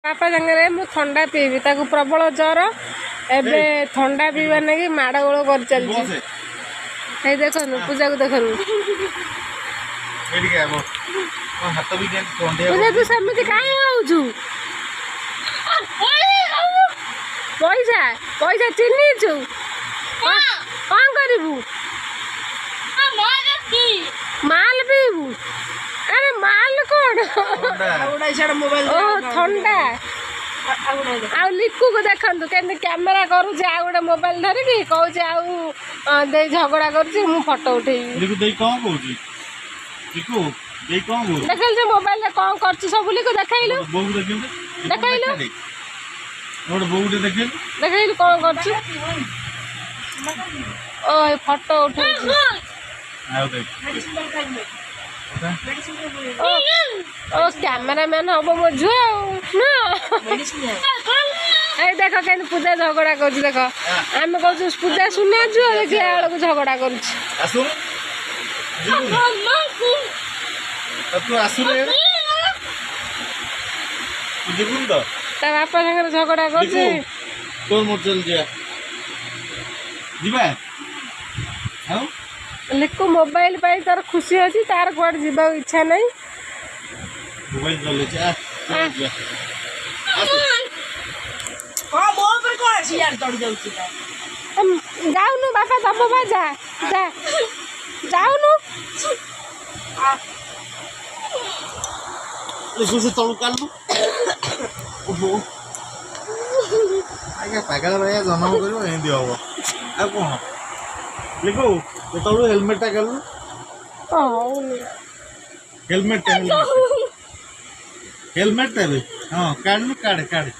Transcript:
ବାପା ସାଙ୍ଗରେ ମୁଁ ଥଣ୍ଡା ପିଇବି। ତାକୁ ପ୍ରବଳ ଜ୍ୱର, ଏବେ ଥଣ୍ଡା ପିଇବା ନାଗି ମାଡ଼ଗୋଳ କରିଚାଲିଛି। ବସେ। ଏଇ ଦେଖନ୍ତୁ, ପୂଜାକୁ ଦେଖନ୍ତୁ। ଏଇଠିକି ଆବ। ମୋ ହାତ ବି କେମିତି କଣ୍ଢେଇ। ପୂଜା, ତୁ ସେମିତି କାହିଁ ହଉଛୁ? ପଇସା, ପଇସା ଚିହ୍ନିଛୁ? କଣ କରିବୁ? ମାଲ ପିଇବୁ? ଆରେ, ମାଲ କଣ? ଓ, ଥଣ୍ଡା। ଆଉ ଲିକୁକୁ ଦେଖନ୍ତୁ, କେମିତି କ୍ୟାମେରା କରୁଛି। ଆଉ ଗୋଟେ ମୋବାଇଲ ଧରିକି କହୁଛି, ଆଉ ଦେଇ ଝଗଡ଼ା କରୁଛି, ମୁଁ ଫଟୋ ଉଠେଇବି। ଲିକୁ, ଦେଇ କଣ କହୁଛି? ଲିକୁ, ଦେଇ କଣ କହୁଛି? ଦେଖେଇଲୁ, ସେ ମୋବାଇଲରେ କଣ କରୁଛୁ ସବୁ। ଲିକୁ, ଦେଖେଇଲୁ। ବୋଉକୁ ଦେଖେଇଲୁ। ଦେଖେଇଲୁ। ଗୋଟେ ବୋଉକୁ ଟିକେ ଦେଖେଇଲୁ। ଦେଖେଇଲୁ କଣ କରୁଛୁ। ଓ, ଏ ଫଟୋ ଉଠଉଛି। ଆଉ ଦେଖ। ଓ ଓ, କ୍ୟାମେରାମ୍ୟାନ ହବ ମୋ ଝିଅ ଆଉ ନା। ଏଇ ଦେଖ, କେମିତି ପୂଜା ଝଗଡ଼ା କରୁଛି ଦେଖ। ଆମେ କହୁଛୁ ପୂଜା ସୁନା ଝିଅ, ଦେଖିଲା ବେଳକୁ ଝଗଡ଼ା କରୁଛି। ଆସୁନୁ, ଯିବୁନି? ତୁ ଆସୁନୁ ଇଆଡ଼େ। ତୁ ଯିବୁନି ତ? ତା ବାପା ସାଙ୍ଗରେ ଝଗଡ଼ା କରୁଛି। ତୋର ମୋର ଚାଲ ଯିବା, ଯିବା ଆଉ। ଲିକୁ ମୋବାଇଲ ପାଇଁ ତାର ଖୁସି ଅଛି, ତାର କୁଆଡ଼େ ଯିବାକୁ ଇଚ୍ଛା ନାହିଁ। ମୋବାଇଲ ଚଲେଇଛି। ଆ, ଚାଲ ଯିବା, ଆସୁ। ହଁ, ମୋ ଉପରେ କଣ ଅଛି? ଇଆଡ଼େ ଚଢି ଯାଉଛି। ଯାଉନୁ, ବାପା ଦବ ବା। ଯା ଯା, ଯାଉନୁ। ଲିକୁ, ସେ ତଳକୁ କାଢିଲୁ। ଓହୋ ଆଜ୍ଞା, ପାଗଳ ଭଳିଆ ଜନ୍ମ କରିବ, ଏମିତି ହବ ଆଉ କଣ? ଲିକୁ, ସେ ତଳୁ ହେଲମେଟଟା କାଢିଲୁ। ହଉନି। ହେଲମେଟଟା, ହେଲମେଟଟା ବି। ହଁ, କାଢିଲୁ, କାଢେ କାଢେ।